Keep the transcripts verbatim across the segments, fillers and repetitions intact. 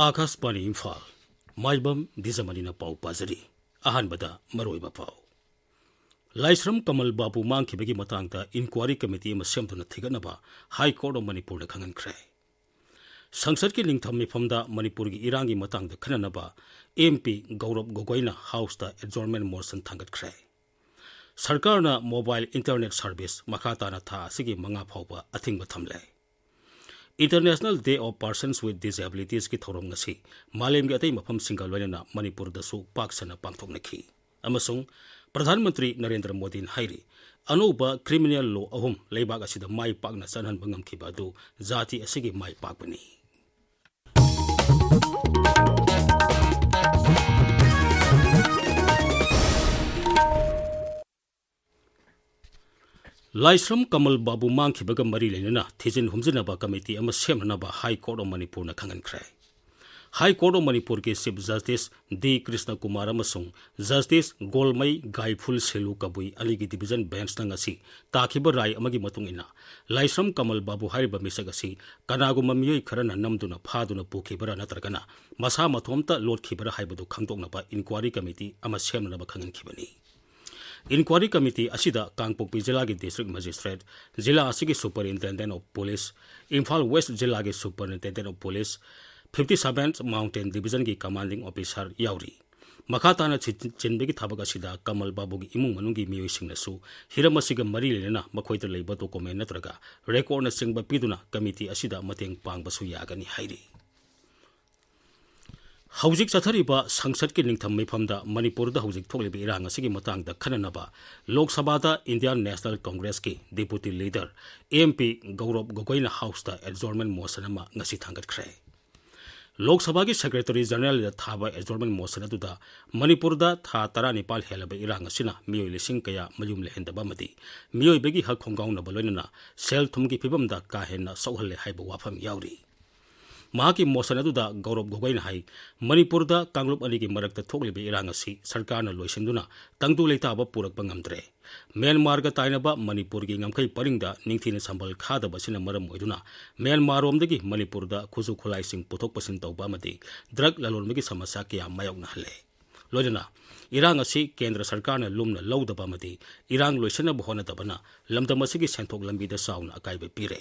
ꯑꯥꯀꯥꯁꯕꯥꯅꯤ ꯏꯝꯐꯥꯜ, ꯃꯥꯏꯕꯝ ꯗꯤꯖꯃꯅꯤꯅ ꯄꯥꯎ ꯄꯥꯖꯔꯤ꯫ ꯑꯍꯥꯟꯕꯗ ꯃꯔꯨꯑꯣꯏꯕ ꯄꯥꯎ꯫ ꯂꯥꯏꯁ꯭ꯔꯝ ꯀꯃꯜ ꯕꯥꯕꯨ ꯃꯥꯡꯈꯤꯕꯒꯤ ꯃꯇꯥꯡꯗ ꯏꯟꯀ꯭ꯋꯥꯔꯤ ꯀꯃꯤꯇꯤ ꯑꯃ ꯁꯦꯝꯗꯨꯅ ꯊꯤꯒꯠꯅꯕ ꯍꯥꯏ ꯀꯣꯔꯠ ꯑꯣꯐ ꯃꯅꯤꯄꯨꯔꯗ ꯈꯪꯍꯟꯈ꯭ꯔꯦ꯫ ꯁꯪꯁꯠꯀꯤ ꯅꯤꯡꯊꯝ ꯃꯤꯐꯝꯗ ꯃꯅꯤꯄꯨꯔꯒꯤ ꯏꯔꯥꯡꯒꯤ ꯃꯇꯥꯡꯗ ꯈꯟꯅꯅꯕ ꯑꯦꯝ ꯄꯤ ꯒꯧꯔꯕ ꯒꯣꯒꯣꯏꯅ ꯍꯥꯎꯁꯇ ꯑꯦꯗꯖꯣꯔꯟꯃꯦꯟ ꯃꯣꯁꯟ ꯊꯥꯡꯒꯠꯈ꯭ꯔꯦ꯫ ꯁꯔꯀꯥꯔꯅ ꯃꯣꯕꯥꯏꯜ ꯏꯟꯇꯔꯅꯦꯠ ꯁꯔꯚꯤꯁ ꯃꯈꯥ ꯇꯥꯅ ꯊꯥ ꯑꯁꯤꯒꯤ ꯃꯉꯥ ꯐꯥꯎꯕ ꯑꯊꯤꯡꯕ ꯊꯝꯂꯦ꯫ International Day of Persons with Disabilitiesꯀꯤ ꯊꯧꯔꯝ ꯉꯁꯤ ꯃꯥꯂꯦꯝꯒꯤ ꯑꯇꯩ ꯃꯐꯝꯁꯤꯡꯒ ꯂꯣꯏꯅꯅ ꯃꯅꯤꯄꯨꯔꯗꯁꯨ ꯄꯥꯛ ꯁꯟꯅ ꯄꯥꯡꯊꯣꯛꯅꯈꯤ꯫ ꯑꯃꯁꯨꯡ ꯄ꯭ꯔꯙꯥꯟ ꯃꯟꯇ꯭ꯔꯤ ꯅꯔꯦꯟꯗ꯭ꯔ ꯃꯣꯗꯤꯅ ꯍꯥꯏꯔꯤ, ꯑꯅꯧꯕ ꯀ꯭ꯔꯤꯃꯤꯅꯦꯜ ꯂꯣ ꯑꯍꯨꯝ ꯂꯩꯕꯥꯛ ꯑꯁꯤꯗ ꯃꯥꯏ ꯄꯥꯛꯅ ꯆꯠꯍꯟꯕ ꯉꯝꯈꯤꯕ ꯑꯗꯨ ꯖꯥꯇꯤ ꯑꯁꯤꯒꯤ ꯃꯥꯏ ꯄꯥꯛꯄꯅꯤ꯫ ꯂꯥꯏꯁ꯭ꯔꯝ ꯀꯃꯜ ꯕꯥꯕꯨ ꯃꯥꯡꯈꯤꯕꯒ ꯃꯔꯤ ꯂꯩꯅꯅ ꯊꯤꯖꯤꯟ ꯍꯨꯝꯖꯤꯟꯅꯕ ꯀꯃꯤꯇꯤ ꯑꯃ ꯁꯦꯝꯅꯅꯕ ꯍꯥꯏ ꯀꯣꯔꯠ ꯑꯣꯐ ꯃꯅꯤꯄꯨꯔꯅ ꯈꯪꯍꯟꯈ꯭ꯔꯦ꯫ ꯍꯥꯏ ꯀꯣꯔꯠ ꯑꯣꯐ ꯃꯅꯤꯄꯨꯔꯒꯤ ꯆꯤꯐ ꯖꯁꯇꯤꯁ ꯗꯤ ꯀ꯭ꯔꯤꯁꯅ ꯀꯨꯃꯥꯔ ꯑꯃꯁꯨꯡ ꯖꯁꯇꯤꯁ ꯒꯣꯜꯃꯩ ꯒꯥꯏꯐꯨꯜ ꯁꯦꯂꯨ ꯀꯕꯨꯏ ꯑꯅꯤꯒꯤ ꯗꯤꯚꯤꯖꯟ ꯕꯦꯟꯆꯅ ꯉꯁꯤ ꯇꯥꯈꯤꯕ ꯔꯥꯏ ꯑꯃꯒꯤ ꯃꯇꯨꯡ ꯏꯟꯅ, ꯂꯥꯏꯁ꯭ꯔꯝ ꯀꯃꯜ ꯕꯥꯕꯨ ꯍꯥꯏꯔꯤꯕ ꯃꯤꯁꯛ ꯑꯁꯤ ꯀꯅꯥꯒꯨꯝꯕ ꯃꯤꯑꯣꯏ ꯈꯔꯅ ꯅꯝꯗꯨꯅ ꯐꯥꯗꯨꯅ ꯄꯨꯈꯤꯕꯔꯥ ꯅꯠꯇ꯭ꯔꯒꯅ ꯃꯁꯥ ꯃꯇꯣꯝꯇ ꯂꯣꯠꯈꯤꯕꯔꯥ ꯍꯥꯏꯕꯗꯨ ꯈꯪꯗꯣꯛꯅꯕ ꯏꯟꯀ꯭ꯋꯥꯔꯤ ꯀꯃꯤꯇꯤ ꯑꯃ ꯁꯦꯝꯅꯅꯕ ꯈꯪꯍꯟꯈꯤꯕꯅꯤ꯫ ꯏꯟꯀ꯭ꯋꯥꯔꯤ ꯀꯃꯤꯇꯤ ꯑꯁꯤꯗ ꯀꯥꯡꯄꯣꯛꯄꯤ ꯖꯤꯂꯥꯒꯤ ꯗꯤꯁꯇ꯭ꯔꯤꯛ ꯃꯦꯖꯤꯁꯇ꯭ꯔꯦꯠ, ꯖꯤꯂꯥ ꯑꯁꯤꯒꯤ superintendent of police, Imphal west ꯖꯤꯂꯥꯒꯤ superintendent of police, fifty seven mountain ꯗꯤꯚꯤꯖꯟꯒꯤ ꯀꯃꯥꯟꯗꯤꯡ ꯑꯣꯐꯤꯁꯥꯔ ꯌꯥꯎꯔꯤ꯫ ꯃꯈꯥ ꯇꯥꯅ ꯊꯤ-, ꯆꯤꯟꯕꯒꯤ ꯊꯕꯛ ꯑꯁꯤꯗ ꯀꯃꯜ ꯕꯥꯕꯨꯒꯤ ꯏꯃꯨꯡ ꯃꯅꯨꯡꯒꯤ ꯃꯤꯑꯣꯏꯁꯤꯡꯅꯁꯨ ꯍꯤꯔꯝ ꯑꯁꯤꯒ ꯃꯔꯤ ꯂꯩꯅꯅ ꯃꯈꯣꯏꯗ ꯂꯩꯕ ꯗꯣꯀꯨꯃꯦꯟ ꯅꯠꯇ꯭ꯔꯒ ꯔꯦꯀꯣꯔꯗꯅꯆꯤꯡꯕ ꯄꯤꯗꯨꯅ ꯀꯃꯤꯇꯤ ꯑꯁꯤꯗ ꯃꯇꯦꯡ ꯄꯥꯡꯕꯁꯨ ꯌꯥꯒꯅꯤ ꯍꯥꯏꯔꯤ꯫ ꯍꯧꯖꯤꯛ ꯆꯠꯊꯔꯤꯕ ꯁꯪꯁꯠꯀꯤ ꯅꯤꯡꯊꯝ ꯃꯤꯐꯝꯗ ꯃꯅꯤꯄꯨꯔꯗ ꯍꯧꯖꯤꯛ ꯊꯣꯛꯂꯤꯕ ꯏꯔꯥꯡ ꯑꯁꯤꯒꯤ ꯃꯇꯥꯡꯗ ꯈꯟꯅꯅꯕ ꯂꯣꯛ ꯁꯚꯥꯗ ꯏꯟꯗꯤꯌꯥꯟ ꯅꯦꯁꯅꯦꯜ ꯀꯣꯡꯒ꯭ꯔꯦꯁꯀꯤ deputy leader M P Gaurav ꯒꯣꯒꯣꯏꯅ ꯍꯥꯎꯁꯇ ꯑꯦꯗꯖꯣꯔꯟꯃꯦꯟ ꯃꯣꯁꯟ ꯑꯃ ꯉꯁꯤ ꯊꯥꯡꯒꯠꯈ꯭ꯔꯦ꯫ ꯂꯣꯛ ꯁꯚꯥꯒꯤ ꯁꯦꯀ꯭ꯔꯦꯇꯔꯤ ꯖꯦꯅꯔꯦꯜꯗ ꯊꯥꯕ ꯑꯦꯗꯖꯣꯔꯟꯃꯦꯟ ꯃꯣꯁꯟ ꯑꯗꯨꯗ ꯃꯅꯤꯄꯨꯔꯗ ꯊꯥ ꯇꯔꯥꯅꯤꯄꯥꯜ ꯍꯦꯜꯂꯕ ꯏꯔꯥꯡ ꯑꯁꯤꯅ ꯃꯤꯑꯣꯏ ꯂꯤꯁꯤꯡ ꯀꯌꯥ ꯃꯌꯨꯝ ꯂꯩꯍꯟꯗꯕ ꯑꯃꯗꯤ ꯃꯤꯑꯣꯏꯕꯒꯤ ꯍꯛ ꯈꯣꯡꯒꯥꯎꯅꯕ ꯂꯣꯏꯅꯅ ꯁꯦꯜ ꯊꯨꯝꯒꯤ ꯐꯤꯕꯝꯗ ꯀꯥ ꯍꯦꯟꯅ ꯁꯣꯛꯍꯜꯂꯦ ꯍꯥꯏꯕ ꯋꯥꯐꯝ ꯌꯥꯎꯔꯤ꯫ ꯃꯍꯥꯛꯀꯤ ꯃꯣꯁꯟ ꯑꯗꯨꯗ ꯒꯧꯔꯕ ꯒꯣꯒꯣꯏꯅ ꯍꯥꯏ, ꯃꯅꯤꯄꯨꯔꯗ ꯀꯥꯡꯂꯨꯞ ꯑꯅꯤꯒꯤ ꯃꯔꯛꯇ ꯊꯣꯛꯂꯤꯕ ꯏꯔꯥꯡ ꯑꯁꯤ ꯁꯔꯀꯥꯔꯅ ꯂꯣꯏꯁꯤꯟꯗꯨꯅ ꯇꯪꯗꯨ ꯂꯩꯇꯥꯕ ꯄꯨꯔꯛꯄ ꯉꯝꯗ꯭ꯔꯦ꯫ ꯃ꯭ꯌꯥꯟꯃꯥꯔꯒ ꯇꯥꯏꯅꯕ ꯃꯅꯤꯄꯨꯔꯒꯤ ꯉꯝꯈꯩ ꯄꯔꯤꯡꯗ ꯅꯤꯡꯊꯤꯅ ꯁꯝꯕꯜ ꯈꯥꯗꯕ ꯑꯁꯤꯅ ꯃꯔꯝ ꯑꯣꯏꯗꯨꯅ ꯃ꯭ꯌꯥꯟꯃꯥꯔꯔꯣꯝꯗꯒꯤ ꯃꯅꯤꯄꯨꯔꯗ ꯈꯨꯠꯁꯨ ꯈꯨꯠꯂꯥꯏꯁꯤꯡ ꯄꯨꯊꯣꯛ ꯄꯨꯁꯤꯟ ꯇꯧꯕ ꯑꯃꯗꯤ ꯗ꯭ꯔꯒ ꯂꯂꯣꯟꯕꯒꯤ ꯁꯃꯁ꯭ꯌꯥ ꯀꯌꯥ ꯃꯥꯌꯣꯛꯅꯍꯜꯂꯦ꯫ ꯂꯣꯏꯅꯅ ꯏꯔꯥꯡ ꯑꯁꯤ ꯀꯦꯟꯗ꯭ꯔ ꯁꯔꯀꯥꯔꯅ ꯂꯨꯝꯅ ꯂꯧꯗꯕ ꯑꯃꯗꯤ ꯏꯔꯥꯡ ꯂꯣꯏꯁꯤꯟꯅꯕ ꯍꯣꯠꯅꯗꯕꯅ ꯂꯝꯗꯝ ꯑꯁꯤꯒꯤ ꯁꯦꯟꯊꯣꯛ ꯂꯝꯕꯤꯗ ꯆꯥꯎꯅ ꯑꯀꯥꯏꯕ ꯄꯤꯔꯦ꯫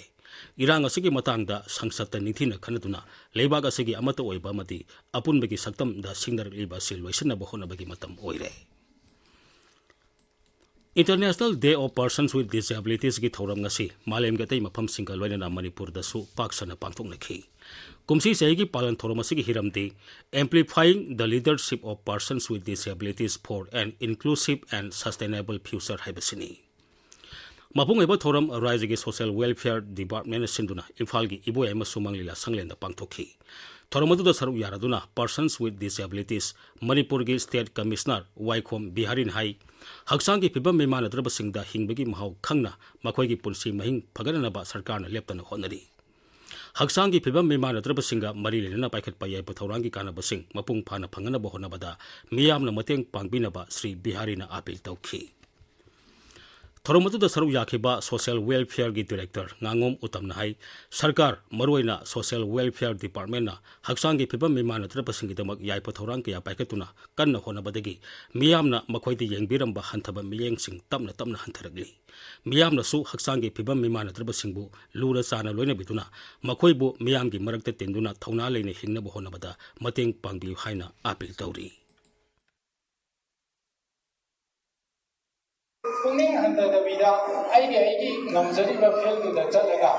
ꯏꯔꯥꯡ ꯑꯁꯤꯒꯤ ꯃꯇꯥꯡꯗ ꯁꯪꯁꯠꯇ ꯅꯤꯡꯊꯤꯅ ꯈꯟꯅꯗꯨꯅ ꯂꯩꯕꯥꯛ ꯑꯁꯤꯒꯤ ꯑꯃꯠꯇ ꯑꯣꯏꯕ ꯑꯃꯗꯤ ꯑꯄꯨꯟꯕꯒꯤ ꯁꯛꯇꯝꯗ ꯁꯤꯡꯅꯔꯛꯂꯤꯕ ꯑꯁꯤ ꯂꯣꯏꯁꯤꯟꯅꯕ ꯍꯣꯠꯅꯕꯒꯤ ꯃꯇꯝ ꯑꯣꯏꯔꯦ꯫ International Day of Persons with Disabilitiesꯀꯤ ꯊꯧꯔꯝ ꯉꯁꯤ ꯃꯥꯂꯦꯝꯒꯤ ꯑꯇꯩ ꯃꯐꯝꯁꯤꯡꯒ ꯂꯣꯏꯅꯅ ꯃꯅꯤꯄꯨꯔꯗꯁꯨ ꯄꯥꯛ ꯁꯟꯅ ꯄꯥꯡꯊꯣꯛꯅꯈꯤ꯫ ꯀꯨꯝꯁꯤ ꯆꯍꯤꯒꯤ ꯄꯥꯂꯟ ꯊꯧꯔꯝ ꯑꯁꯤꯒꯤ ꯍꯤꯔꯝꯗꯤ Amplifying the Leadership of Persons with Disabilities for an Inclusive and Sustainable Future ꯍꯥꯏꯕꯁꯤꯅꯤ꯫ ꯃꯄꯨꯡ ꯑꯣꯏꯕ ꯊꯧꯔꯝ ꯔꯥꯖ꯭ꯌꯒꯤ Social Welfare Departmentꯅ ꯁꯤꯟꯗꯨꯅ ꯏꯝꯐꯥꯜꯒꯤ ꯏꯕꯣꯌꯥꯏꯃ ꯁꯨꯃꯥꯡ ꯂꯤꯂꯥ ꯁꯪꯂꯦꯟꯗ ꯄꯥꯡꯊꯣꯛꯈꯤ꯫ ꯊꯧꯔꯝ ꯑꯗꯨꯗ ꯁꯔꯨꯛ ꯌꯥꯔꯗꯨꯅ Persons with Disabilities ꯃꯅꯤꯄꯨꯔꯒꯤ State Commissioner ꯋꯥꯏꯈꯣꯝ ꯕꯤꯍꯥꯔꯤꯅ ꯍꯥꯏ, ꯍꯛꯆꯥꯡꯒꯤ ꯐꯤꯕꯝ ꯃꯤꯃꯥꯟꯅꯗ꯭ꯔꯕꯁꯤꯡꯗ ꯍꯤꯡꯕꯒꯤ ꯃꯍꯥꯎ ꯈꯪꯅ ꯃꯈꯣꯏꯒꯤ ꯄꯨꯟꯁꯤ ꯃꯍꯤꯡ ꯐꯒꯠꯅꯅꯕ ꯁꯔꯀꯥꯔꯅ ꯂꯦꯞꯇꯅ ꯍꯣꯠꯅꯔꯤ꯫ ꯍꯛꯆꯥꯡꯒꯤ ꯐꯤꯕꯝ ꯃꯤꯃꯥꯟꯅꯗ꯭ꯔꯕꯁꯤꯡꯒ ꯃꯔꯤ ꯂꯩꯅꯅ ꯄꯥꯏꯈꯠꯄ ꯌꯥꯏꯐ ꯊꯧꯔꯥꯡꯒꯤ ꯀꯥꯟꯅꯕꯁꯤꯡ ꯃꯄꯨꯡ ꯐꯥꯅ ꯐꯪꯅꯅꯕ ꯍꯣꯠꯅꯕꯗ ꯃꯤꯌꯥꯝꯅ ꯃꯇꯦꯡ ꯄꯥꯡꯕꯤꯅꯕ ꯁ꯭ꯔꯤ ꯕꯤꯍꯥꯔꯤꯅ ꯑꯥꯄꯤꯜ ꯇꯧꯈꯤ꯫ ꯊꯧꯔꯝ ꯑꯗꯨꯗ ꯁꯔꯨꯛ ꯌꯥꯈꯤꯕ Social Welfareꯒꯤ Director ꯉꯥꯉꯣꯝ ꯎꯇꯝꯅ ꯍꯥꯏ, ꯁꯔꯀꯥꯔ, ꯃꯔꯨꯑꯣꯏꯅ Social Welfare Departmentꯅ ꯍꯛꯆꯥꯡꯒꯤ ꯐꯤꯕꯝ ꯃꯤꯃꯥꯟꯅꯗ꯭ꯔꯕꯁꯤꯡꯒꯤꯗꯃꯛ ꯌꯥꯏꯐ ꯊꯧꯔꯥꯡ ꯀꯌꯥ ꯄꯥꯏꯈꯠꯇꯨꯅ ꯀꯟꯅ ꯍꯣꯠꯅꯕꯗꯒꯤ ꯃꯤꯌꯥꯝꯅ ꯃꯈꯣꯏꯗ ꯌꯦꯡꯕꯤꯔꯝꯕ ꯍꯟꯊꯕ ꯃꯤꯠꯌꯦꯡꯁꯤꯡ ꯇꯞꯅ ꯇꯞꯅ ꯍꯟꯊꯔꯛꯂꯤ꯫ ꯃꯤꯌꯥꯝꯅꯁꯨ ꯍꯛꯆꯥꯡꯒꯤ ꯐꯤꯕꯝ ꯃꯤꯃꯥꯟꯅꯗ꯭ꯔꯕꯁꯤꯡꯕꯨ ꯂꯨꯅ ꯆꯥꯟꯅ ꯂꯣꯏꯅꯕꯤꯗꯨꯅ ꯃꯈꯣꯏꯕꯨ ꯃꯤꯌꯥꯝꯒꯤ ꯃꯔꯛꯇ ꯇꯤꯟꯗꯨꯅ ꯊꯧꯅꯥ ꯂꯩꯅ ꯍꯤꯡꯅꯕ ꯍꯣꯠꯅꯕꯗ ꯃꯇꯦꯡ ꯄꯥꯡꯕꯤꯌꯨ ꯍꯥꯏꯅ ꯑꯥꯄꯤꯜ ꯇꯧꯔꯤ꯫ ꯄꯨꯛꯅꯤꯡ ꯍꯟꯊꯗꯕꯤꯗ ꯑꯩꯒꯤ, ꯑꯩꯒꯤ ꯉꯝꯖꯔꯤꯕ fieldꯗꯨꯗ ꯆꯠꯂꯒ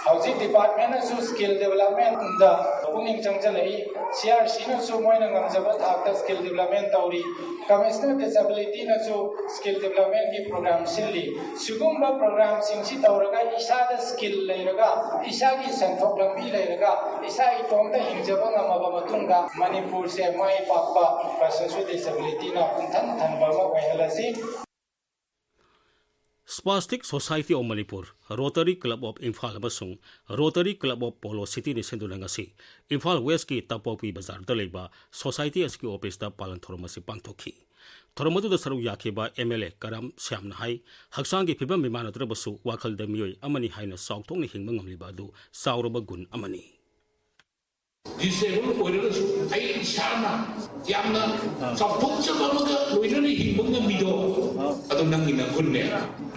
ꯍꯧꯖꯤꯛ departmentꯅꯁꯨ skill developmentꯗ ꯄꯨꯛꯅꯤꯡ ꯆꯪꯁꯤꯜꯂꯛꯏ꯫ CRCꯅꯁꯨ ꯃꯣꯏꯅ ꯉꯝꯖꯕ ꯊꯥꯛꯇ skill development ꯇꯧꯔꯤ꯫ Commissioner Disabilityꯅꯁꯨ skill developmentꯀꯤ program ꯁꯤꯜꯂꯤ꯫ ꯁꯤꯒꯨꯝꯕ programꯁꯤꯡꯁꯤ ꯇꯧꯔꯒ ꯏꯁꯥꯗ skill ꯂꯩꯔꯒ, ꯏꯁꯥꯒꯤ ꯁꯦꯟꯊꯣꯛ ꯂꯝꯕꯤ ꯂꯩꯔꯒ, ꯏꯁꯥ ꯏꯇꯣꯝꯇ ꯍꯤꯡꯖꯕ ꯉꯝꯃꯕ ꯃꯇꯨꯡꯗ ꯃꯅꯤꯄꯨꯔꯁꯦ ꯃꯥꯏ ꯄꯥꯛꯄ Persons with Disabilityꯅ ꯄꯨꯡꯊꯟ ꯊꯟꯕ ꯑꯃ ꯑꯣꯏꯍꯜꯂꯁꯤ꯫ Spastic Society of Manipur, Rotary Club of Imphal ꯑꯃꯁꯨꯡ Rotary Club of Polo Cityꯅ ꯁꯤꯟꯗꯨꯅ ꯉꯁꯤ ꯏꯝꯐꯥꯜ ꯋꯦꯁꯀꯤ ꯇꯥꯄꯣꯛꯄꯤ ꯕꯖꯥꯔꯗ ꯂꯩꯕ ꯁꯣꯁꯥꯏꯇꯤ ꯑꯁꯤꯒꯤ ꯑꯣꯐꯤꯁꯇ ꯄꯥꯂꯟ ꯊꯧꯔꯝ ꯑꯁꯤ ꯄꯥꯡꯊꯣꯛꯈꯤ꯫ ꯊꯧꯔꯝ ꯑꯗꯨꯗ ꯁꯔꯨꯛ ꯌꯥꯈꯤꯕ ꯑꯦꯝ ꯑꯦꯜ ꯑꯦ ꯀꯔꯥꯝ ꯁ꯭ꯌꯥꯝꯅ ꯍꯥꯏ, ꯍꯛꯆꯥꯡꯒꯤ ꯐꯤꯕꯝ ꯃꯤꯃꯥꯟꯅꯗ꯭ꯔꯕꯁꯨ ꯋꯥꯈꯜꯗ ꯃꯤꯑꯣꯏ ꯑꯃꯅꯤ ꯍꯥꯏꯅ ꯆꯥꯎꯊꯣꯛꯅ ꯍꯤꯡꯕ ꯉꯝꯂꯤꯕ ꯑꯗꯨ ꯆꯥꯎꯔꯕ ꯒꯨꯟ ꯑꯃꯅꯤ꯫ Disabled ꯑꯣꯏꯔꯒꯁꯨ ꯑꯩ ꯏꯁꯥꯅ ꯌꯥꯝꯅ ꯆꯥꯎꯊꯣꯛꯆꯕ ꯑꯃꯒ ꯂꯣꯏꯅꯅ ꯍꯤꯡꯕ ꯉꯝꯃꯤꯗꯣ, ꯑꯗꯨ ꯅꯪꯒꯤ ꯅꯒꯨꯟꯅꯦ꯫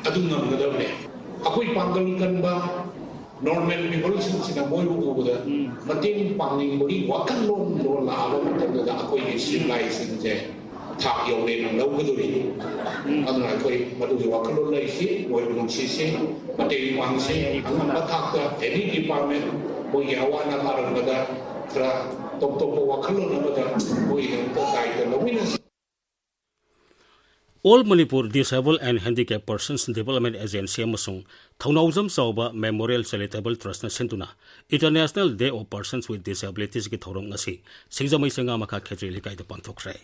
ꯑꯗꯨ ꯉꯝꯒꯗꯕꯅꯦ꯫ ꯑꯩꯈꯣꯏ ꯄꯥꯡꯒꯜ ꯀꯟꯕ normal peopleꯁꯤꯡꯁꯤꯅ ꯃꯣꯏꯕꯨ ꯎꯕꯗ ꯃꯇꯦꯡ ꯄꯥꯡꯅꯤꯡꯕꯒꯤ ꯋꯥꯈꯜꯂꯣꯟꯗꯣ ꯂꯥꯛꯑꯕ ꯃꯇꯝꯗꯨꯗ ꯑꯩꯈꯣꯏꯒꯤ ꯁꯤꯚꯤꯂꯥꯏꯖꯦꯁꯟꯁꯦ ꯊꯥꯛ ꯌꯧꯔꯦꯅ ꯂꯧꯒꯗꯣꯔꯤ꯫ ꯑꯗꯨꯅ ꯑꯩꯈꯣꯏ ꯃꯗꯨꯒꯤ ꯋꯥꯈꯜꯂꯣꯟ ꯂꯩꯁꯤ, ꯃꯣꯏꯕꯨ ꯅꯨꯡꯁꯤꯁꯤ, ꯃꯇꯦꯡ ꯄꯥꯡꯁꯤ꯫ ꯑꯉꯝꯕ ꯊꯥꯛꯇ any department, ꯃꯣꯏꯒꯤ ꯑꯋꯥ ꯑꯅꯥ ꯇꯥꯔꯛꯄꯗ ꯈꯔ ꯇꯣꯞ ꯇꯣꯞꯄ ꯋꯥꯈꯜꯂꯣꯟ ꯑꯃꯗ ꯃꯣꯏꯒꯤꯗꯃꯛꯇ ꯗꯥꯏꯇ ꯂꯧꯃꯤꯟꯅꯁꯤ꯫ All Manipur Disabled and Handicapped Persons Development Agency ꯑꯃꯁꯨꯡ ꯊꯧꯅꯥꯎꯖꯝ ꯆꯥꯎꯕ Memorial Charitable Trustꯅ ꯁꯤꯟꯗꯨꯅ International Day of Persons with Disabilitiesꯀꯤ ꯊꯧꯔꯝ ꯉꯁꯤ ꯁꯤꯡꯖꯃꯩ ꯆꯉꯥꯃꯈꯥ ꯈꯦꯇ꯭ꯔꯤ ꯂꯩꯀꯥꯏꯗ ꯄꯥꯡꯊꯣꯛꯈ꯭ꯔꯦ꯫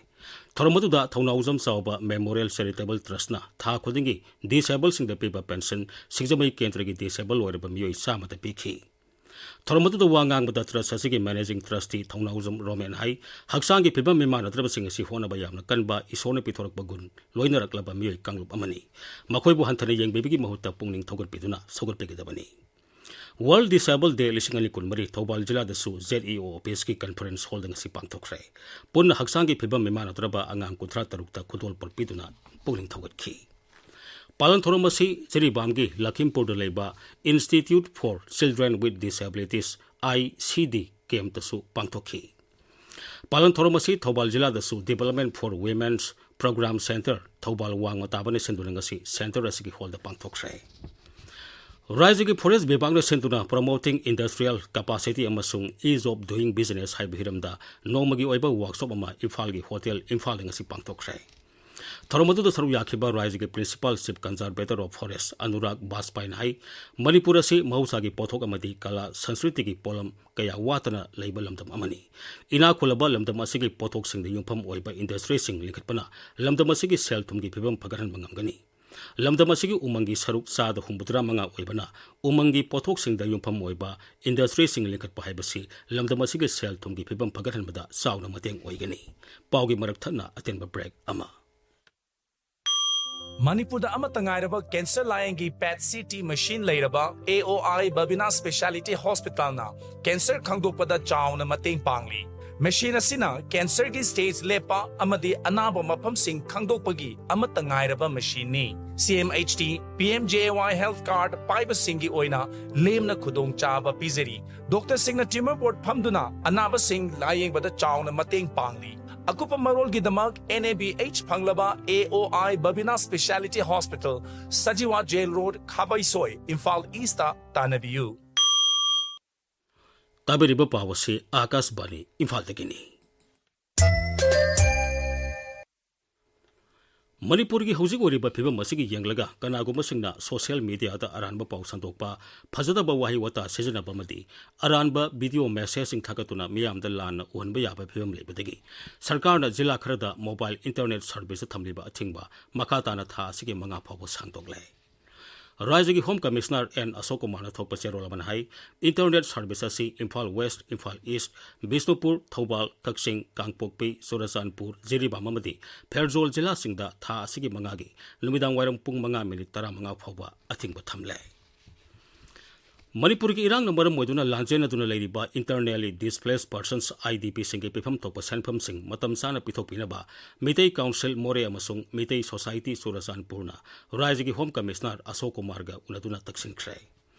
ꯊꯧꯔꯝ ꯑꯗꯨꯗ ꯊꯧꯅꯥꯎꯖꯝ ꯆꯥꯎꯕ Memorial Charitable Trustꯅ ꯊꯥ ꯈꯨꯗꯤꯡꯒꯤ disabledꯁꯤꯡꯗ ꯄꯤꯕ ꯄꯦꯟꯁꯟ ꯁꯤꯡꯖꯃꯩ ꯀꯦꯟꯗ꯭ꯔꯒꯤ disable ꯑꯣꯏꯔꯕ ꯃꯤꯑꯣꯏ ꯆꯥꯝꯃꯗ ꯄꯤꯈꯤ꯫ ꯊꯧꯔꯝ ꯑꯗꯨꯗ ꯋꯥ ꯉꯥꯡꯕꯗ trust ꯑꯁꯤꯒꯤ managing trustee ꯊꯧꯅꯥꯎꯖꯝ ꯔꯣꯃꯦꯟ ꯍꯥꯏ, ꯍꯛꯆꯥꯡꯒꯤ ꯐꯤꯕꯝ ꯃꯤꯃꯥꯟꯅꯗ꯭ꯔꯕꯁꯤꯡ ꯑꯁꯤ ꯍꯣꯠꯅꯕ ꯌꯥꯝꯅ ꯀꯟꯕ, ꯏꯁꯣꯔꯅ ꯄꯤꯊꯣꯔꯛꯄ ꯒꯨꯟ ꯂꯣꯏꯅꯔꯛꯂꯕ ꯃꯤꯑꯣꯏ ꯀꯥꯡꯂꯨꯞ ꯑꯃꯅꯤ꯫ ꯃꯈꯣꯏꯕꯨ ꯍꯟꯊꯅ ꯌꯦꯡꯕꯤꯕꯒꯤ ꯃꯍꯨꯠꯇ ꯄꯨꯛꯅꯤꯡ ꯊꯧꯒꯠꯄꯤꯗꯨꯅ ꯁꯧꯒꯠꯄꯤꯒꯗꯕꯅꯤ꯫ World Disabled Day ꯂꯤꯁꯤꯡ ꯑꯅꯤ ꯀꯨꯟꯃꯔꯤ Thoubal ꯖꯤꯂꯥꯗꯁꯨ Z E O officeꯀꯤ conference hallꯗ ꯉꯁꯤ ꯄꯥꯡꯊꯣꯛꯈ꯭ꯔꯦ꯫ ꯄꯨꯟꯅ ꯍꯛꯆꯥꯡꯒꯤ ꯐꯤꯕꯝ ꯃꯤꯃꯥꯟꯅꯗ꯭ꯔꯕ ꯑꯉꯥꯡ ꯀꯨꯟꯊ꯭ꯔꯥ ꯇꯔꯨꯛꯇ ꯈꯨꯗꯣꯜꯄꯣꯠ ꯄꯤꯗꯨꯅ ꯄꯨꯛꯅꯤꯡ ꯊꯧꯒꯠꯈꯤ꯫ ꯄꯥꯂꯟ ꯊꯧꯔꯝ ꯑꯁꯤ ꯖꯤꯔꯤꯕꯥꯝꯒꯤ ꯂꯈꯤꯝꯄꯨꯔꯗ ꯂꯩꯕ Institute for Children with Disabilities, I C D campꯇꯁꯨ ꯄꯥꯡꯊꯣꯛꯈꯤ꯫ ꯄꯥꯂꯟ ꯊꯧꯔꯝ ꯑꯁꯤ Thoubal ꯖꯤꯂꯥꯗꯁꯨ Development for Women's Program Center, Thoubal ꯋꯥꯡꯃ ꯇꯥꯕꯅ ꯁꯤꯟꯗꯨꯅ ꯉꯁꯤ center ꯑꯁꯤꯒꯤ hallꯗ ꯄꯥꯡꯊꯣꯛꯈ꯭ꯔꯦ꯫ ꯔꯥꯖ꯭ꯌꯒꯤ forest ꯕꯤꯚꯥꯒꯅ ꯁꯤꯟꯗꯨꯅ Promoting Industrial Capacity ꯑꯃꯁꯨꯡ Ease of Doing Business ꯍꯥꯏꯕ ꯍꯤꯔꯝꯗ ꯅꯣꯡꯃꯒꯤ ꯑꯣꯏꯕ workshop ꯑꯃ ꯏꯝꯐꯥꯜꯒꯤ ꯍꯣꯇꯦꯜ ꯏꯝꯐꯥꯜꯗ ꯉꯁꯤ ꯄꯥꯡꯊꯣꯛꯈ꯭ꯔꯦ꯫ ꯊꯧꯔꯝ ꯑꯗꯨꯗ ꯁꯔꯨꯛ ꯌꯥꯈꯤꯕ ꯔꯥꯖ꯭ꯌꯒꯤ Principal Chief Conservator of Forest Anurag ꯕꯥꯖꯄꯥꯏꯅ ꯍꯥꯏ, ꯃꯅꯤꯄꯨꯔ ꯑꯁꯤ ꯃꯍꯧꯁꯥꯒꯤ ꯄꯣꯠꯊꯣꯛ ꯑꯃꯗꯤ ꯀꯂꯥ ꯁꯪꯁꯀ꯭ꯔꯤꯇꯤꯒꯤ ꯄꯣꯠꯂꯝ ꯀꯌꯥ ꯋꯥꯠꯇꯅ ꯂꯩꯕ ꯂꯝꯗꯝ ꯑꯃꯅꯤ꯫ ꯏꯅꯥꯛ ꯈꯨꯜꯂꯕ ꯂꯝꯗꯝ ꯑꯁꯤꯒꯤ ꯄꯣꯠꯊꯣꯛꯁꯤꯡꯗ ꯌꯨꯝꯐꯝ ꯑꯣꯏꯕ industryꯁꯤꯡ ꯂꯤꯡꯈꯠꯄꯅ ꯂꯝꯗꯝ ꯑꯁꯤꯒꯤ ꯁꯦꯜ ꯊꯨꯝꯒꯤ ꯐꯤꯕꯝ ꯐꯒꯠꯍꯟꯕ ꯉꯝꯒꯅꯤ꯫ ꯂꯝꯗꯝ ꯑꯁꯤꯒꯤ ꯎꯃꯪꯒꯤ ꯁꯔꯨꯛ ꯆꯥꯗ ꯍꯨꯝꯐꯨꯇꯔꯥ ꯃꯉꯥ ꯑꯣꯏꯕꯅ ꯎꯃꯪꯒꯤ ꯄꯣꯠꯊꯣꯛꯁꯤꯡꯗ ꯌꯨꯝꯐꯝ ꯑꯣꯏꯕ ꯏꯟꯗꯁꯇ꯭ꯔꯤꯁꯤꯡ ꯂꯤꯡꯈꯠꯄ ꯍꯥꯏꯕꯁꯤ ꯂꯝꯗꯝ ꯑꯁꯤꯒꯤ ꯁꯦꯜ ꯊꯨꯝꯒꯤ ꯐꯤꯕꯝ ꯐꯒꯠꯍꯟꯕꯗ ꯆꯥꯎꯅ ꯃꯇꯦꯡ ꯑꯣꯏꯒꯅꯤ꯫ ꯄꯥꯎꯒꯤ ꯃꯔꯛ ꯊꯠꯅ ꯑꯇꯦꯟꯕ ꯕ꯭ꯔꯦꯛ ꯑꯃ꯫ ꯃꯅꯤꯄꯨꯔꯗ ꯑꯃꯠꯇ ꯉꯥꯏꯔꯕ ꯀꯦꯟꯁꯔ ꯂꯥꯌꯦꯡꯒꯤ ꯄꯦꯠ ꯁꯤ ꯇꯤ ꯃꯦꯁꯤꯟ ꯂꯩꯔꯕ ꯑꯦ ꯑꯣ ꯑꯥꯏ ꯕꯕꯤꯅꯥ ꯁ꯭ꯄꯦꯁꯤꯌꯥꯂꯤꯇꯤ ꯍꯣꯁꯄꯤꯇꯥꯜꯅ ꯀꯦꯟꯁꯔ ꯈꯪꯗꯣꯛꯄꯗ ꯆꯥꯎꯅ ꯃꯇꯦꯡ ꯄꯥꯡꯂꯤ꯫ ꯃꯦꯁꯤꯟ ꯑꯁꯤꯅ ꯀꯦꯟꯁꯔꯒꯤ ꯁ꯭ꯇꯦꯖ ꯂꯦꯞꯄ ꯑꯃꯗꯤ ꯑꯅꯥꯕ ꯃꯐꯝꯁꯤꯡ ꯈꯪꯗꯣꯛꯄꯒꯤ ꯑꯃꯠꯇ ꯉꯥꯏꯔꯕ ꯃꯦꯁꯤꯟꯅꯤ꯫ C M H T, P M J A Y health card ꯄꯥꯏꯕꯁꯤꯡꯒꯤ ꯑꯣꯏꯅ ꯂꯦꯝꯅ ꯈꯨꯗꯣꯡꯆꯥꯕ ꯄꯤꯖꯔꯤ꯫ ꯗꯣꯛꯇꯔꯁꯤꯡꯅ ꯇ꯭ꯌꯨꯃꯔ ꯕꯣꯔꯗ ꯐꯝꯗꯨꯅ ꯑꯅꯥꯕꯁꯤꯡ ꯂꯥꯌꯦꯡꯕꯗ ꯆꯥꯎꯅ ꯃꯇꯦꯡ ꯄꯥꯡꯂꯤ꯫ ꯑꯀꯨꯞꯄ ꯃꯔꯣꯜꯒꯤꯗꯃꯛ ꯑꯦꯟ ꯑꯦ ꯕꯤ ꯑꯩꯆ ꯐꯪꯂꯕ A O I Babina speciality hospital, Sajiwa jail road, Khabeisoi, Imphal east ꯇꯥꯟꯅꯕꯤꯌꯨ꯫ ꯇꯥꯕꯤꯔꯤꯕ ꯄꯥꯎ ꯑꯁꯤ ꯑꯥꯀꯥꯁꯕꯥꯅꯤ ꯏꯝꯐꯥꯜꯗꯒꯤꯅꯤ꯫ ꯃꯅꯤꯄꯨꯔꯒꯤ ꯍꯧꯖꯤꯛ ꯑꯣꯏꯔꯤꯕ ꯐꯤꯕꯝ ꯑꯁꯤꯒꯤ ꯌꯦꯡꯂꯒ ꯀꯅꯥꯒꯨꯝꯕꯁꯤꯡꯅ ꯁꯣꯁꯤꯌꯦꯜ ꯃꯤꯗꯤꯌꯥꯗ ꯑꯔꯥꯟꯕ ꯄꯥꯎ ꯁꯟꯗꯣꯛꯄ, ꯐꯖꯗꯕ ꯋꯥꯍꯩ ꯋꯥꯇꯥ ꯁꯤꯖꯤꯟꯅꯕ ꯑꯃꯗꯤ ꯑꯔꯥꯟꯕ ꯚꯤꯗꯤꯑꯣ ꯃꯦꯁꯦꯖꯁꯤꯡ ꯊꯥꯒꯠꯇꯨꯅ ꯃꯤꯌꯥꯝꯗ ꯂꯥꯟꯅ ꯎꯍꯟꯕ ꯌꯥꯕ ꯐꯤꯕꯝ ꯂꯩꯕꯗꯒꯤ ꯁꯔꯀꯥꯔꯅ ꯖꯤꯂꯥ ꯈꯔꯗ ꯃꯣꯕꯥꯏꯜ ꯏꯟꯇꯔꯅꯦꯠ ꯁꯔꯚꯤꯁꯇ ꯊꯝꯂꯤꯕ ꯑꯊꯤꯡꯕ ꯃꯈꯥ ꯇꯥꯅ ꯊꯥ ꯑꯁꯤꯒꯤ ꯃꯉꯥ ꯐꯥꯎꯕ ꯁꯥꯡꯗꯣꯛꯂꯦ꯫ ꯔꯥꯖ꯭ꯌꯒꯤ ꯍꯣꯝ ꯀꯃꯤꯁꯅꯔ ꯑꯦꯟ ꯑꯁꯣꯛ ꯀꯨꯃꯥꯔꯅ ꯊꯣꯛꯄ ꯆꯦꯔꯣꯜ ꯑꯃꯅ ꯍꯥꯏ, ꯏꯟꯇꯔꯅꯦꯠ ꯁꯔꯚꯤꯁ ꯑꯁꯤ ꯏꯝꯐꯥꯜ ꯋꯦꯁ, ꯏꯝꯐꯥꯜ ꯏꯁ, ꯕꯤꯁꯅꯨꯄꯨꯔ, ꯊꯧꯕꯥꯜ, ꯀꯛꯆꯤꯡ, ꯀꯥꯡꯄꯣꯛꯄꯤ, ꯆꯨꯔꯆꯥꯟꯄꯨꯔ, ꯖꯤꯔꯤꯕꯥꯝ ꯑꯃꯗꯤ ꯐꯦꯔꯖꯣꯜ ꯖꯤꯂꯥꯁꯤꯡꯗ ꯊꯥ ꯑꯁꯤꯒꯤ ꯃꯉꯥꯒꯤ ꯅꯨꯃꯤꯗꯥꯡ ꯋꯥꯏꯔꯝ ꯄꯨꯡ ꯃꯉꯥ ꯃꯤꯅꯤꯠ ꯇꯔꯥꯃꯉꯥ ꯐꯥꯎꯕ ꯑꯊꯤꯡꯕ ꯊꯝꯂꯦ꯫ ꯃꯅꯤꯄꯨꯔꯒꯤ ꯏꯔꯥꯡꯅ ꯃꯔꯝ ꯑꯣꯏꯗꯨꯅ ꯂꯥꯟꯖꯦꯟꯅꯗꯨꯅ ꯂꯩꯔꯤꯕ Internally Displaced Persons, I D ꯄꯤ ꯁꯤꯡꯒꯤ ꯄꯤꯐꯝ ꯊꯣꯛꯄ ꯁꯦꯟꯐꯝꯁꯤꯡ ꯃꯇꯝ ꯆꯥꯅ ꯄꯤꯊꯣꯛꯄꯤꯅꯕ ꯃꯤꯇꯩ ꯀꯥꯎꯟꯁꯤꯜ ꯃꯣꯔꯦ ꯑꯃꯁꯨꯡ ꯃꯤꯇꯩ ꯁꯣꯁꯥꯏꯇꯤ ꯆꯨꯔꯆꯥꯟꯄꯨꯔꯅ ꯔꯥꯖ꯭ꯌꯒꯤ ꯍꯣꯝ ꯀꯃꯤꯁꯅꯔ ꯑꯁꯣꯛ ꯀꯨꯃꯥꯔꯒ ꯎꯅꯗꯨꯅ ꯇꯛꯁꯤꯟꯈ꯭ꯔꯦ꯫